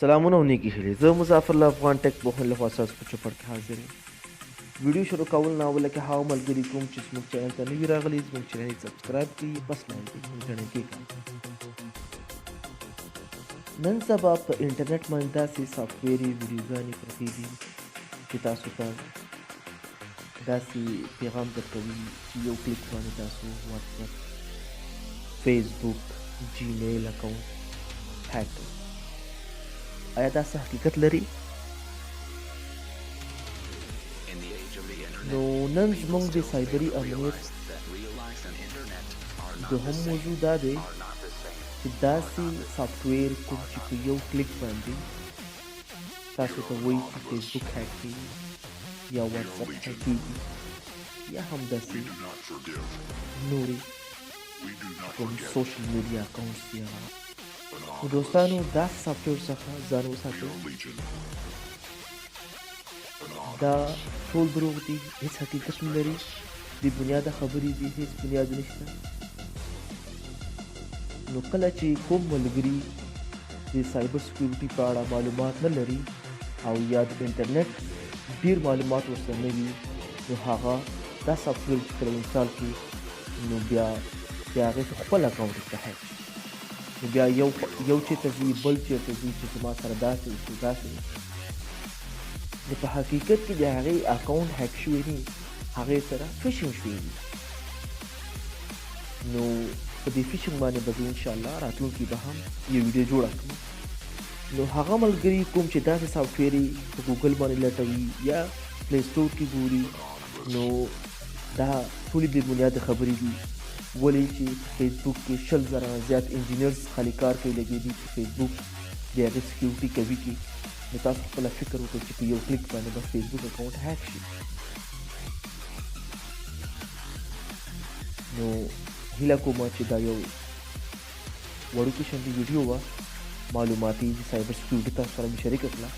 سلامونه او نیکی هیلې، زه مظفر له افغان ټیک پوهنې لخوا ستاسو په چوپړ کې حاضر یم. ویډیو شروع کول نه اوله کې هغه ملګري کوم چې زموږ چینل ته نوي راغلي، زموږ چینل یې سبسکرایب کړي، پس لاندې ګڼل کېږي. نن سبا په انټرنیټ باندې داسې سافټویري ویډیوګانې پرتې دي چې تاسو ته داسې پیغام درکوي چې یو کلیک باندې تاسو واتساپ، فیسبوک، جیمیل اکاونټ هیک کړئ. آیا دا څه حقیقت لري؟ نو نن زموږ د سایبري امنیت دوهم موضوع دا دی چې داسې سافټویر کوم چې په یو کلیک باندې تاسو ته وایي چې فیسبوک هیک کیږي یا واتساپ هیک کیږي یا هم داسې نورې چې کوم سوشل میډیا اکاونټس دي هغه. نو دوستانو، داسې سافټویر څخه ځان وساتئ، دا ټول دروغ دي، هیڅ حقیقت نه لري، بې بنیاده خبرې دي، هیڅ بنیاد نشته. نو کله چې کوم ملګري د سایبر سکیورټي په اړه معلومات نه لري او یا د انټرنیټ ډیر معلومات ورسره نه وي، نو هغه دا سافټویر چې کله انسټال کړي، نو بیا د هغې خپل اکاونټ ورته هیک شي. نو بیا یو یو چېرته ځي، بل چېرته ځي چې زما سره داسې وشو، داسې وشو. نو په حقیقت کې د هغې اکاونټ هیک شوی نه، هغې سره فشنګ شوی وي. نو په دې فشنګ باندې به زه انشاءالله راتلونکي به هم یو ویډیو جوړه کړم. نو هغه ملګري کوم چې داسې سافټویر په ګوګل باندې لټوي یا پلی سټور کې ګوري، نو دا ټولې بې بنیاده خبرې دي. ولې چې په فیسبوک کې 20,000 نه زیات انجینرز خالي کار کوي، لګې دي چې فیسبوک د هغې سکیورټي قوي کړي. نو تاسو خپله فکر وکړئ چې په یو کلیک باندې به فیسبوک اکاونټ هیک شي. نو هیله کوم چې دا یو وړوکې شانتې ویډیو وه معلوماتي د سایبر سکیورټي تاسو سره مې شریکه کړه.